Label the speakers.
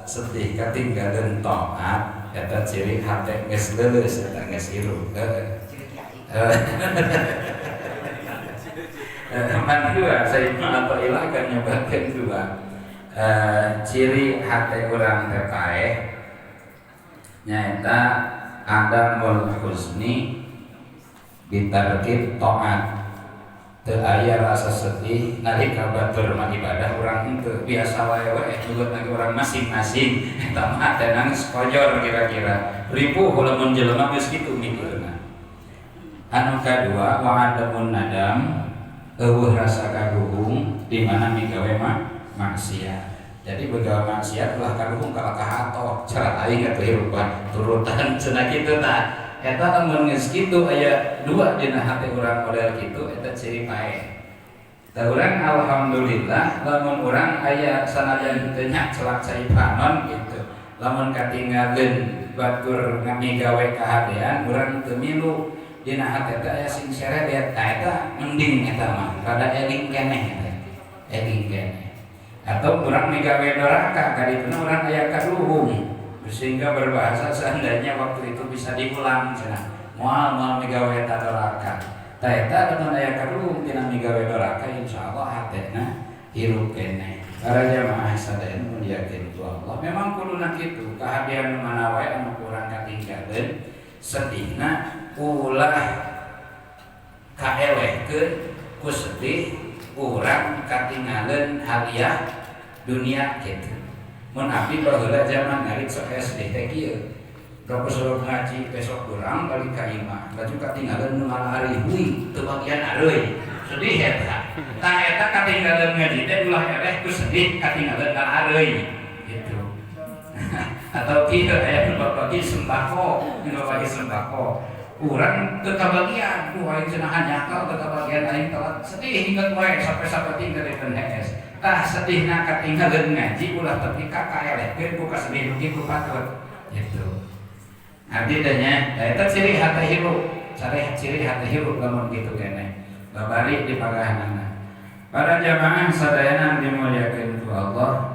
Speaker 1: Sedih katinggalan taat, eta ciri hate geus leuleus, eta geus hirup. Teman dua, saya atau ilah akan nyobakan dua ciri hate urang teh paeh, nyaeta adamul huzni bitarkit taat. Teu aya rasa sedih nalika batur mah ibadah, urang henteu, biasa wae we juga lagi urang masing-masing. Eta mah teh nangis kojor, kira-kira ripuh lamun jelema geus kitu mikirna. Anu kadua, wa adamun nadam, euweuh rasa kaduhung di mana migawe mah maksiat. Jadi begawe maksiat ulah kaduhung, kalah kahato cara aing atuh hirup turutan cenah kitu. Tah, eta lamun geus kitu, aya dua dina hate urang model kitu, eta ciri paeh. Tah, urang alhamdulillah lamun urang aya sanajan teu celak cai panon gitu, lamun katinggaleun batur ngamigawe kahadean, urang teu milu, dina hate teh aya sing seredet. Nah, eta mending, eta mah rada eling keneh, eta eling keneh. Atau urang migawe doraka, kadituna urang aya kaduhung sehingga berbahasa, "Seandainya waktu itu bisa diulang," cenah, "moal moal migawe eta doraka." Tah, eta lamun aya kaduhung tina migawe doraka, insyaallah hatena hirup keneh. Para jamaah sadayana muliakeun ku Allah, memang kuduna kitu. Kahadean mana wae anu kurang katinggaleun, sedihna ulah kaelehkeun ku sedih urang katinggaleun hadiah dunia gitu. Mun abdi baheula zaman ngarit sok aya sedih teh kieu. Berapa sebab ngaji besok kurang balik ka imah, laju katinggaleun nu ngala hui, teu bagian areuy. Sedih eta. Tah, eta katinggaleun ngaji teh ulah eleh ku sedih katinggaleun ngala areuy gitu. Atau kieu, aya nu bagi sembako, nu bagi sembako. Urang teu kabagian, duh aing cenah nyakal teu kabagian, aing telat, sedih inget wae sampai sapeting dari hees. Tah, sedihna katinggalan ngaji ulah tepi ka kaelehkeun ku kasedih nu kitu patut gitu. Artinya nya eta ciri hati hirup, ciri ciri hati hirup lamun kitu keneh. Babari di pagahanana. Para jamaah sadayana dimuliakeun ku Allah.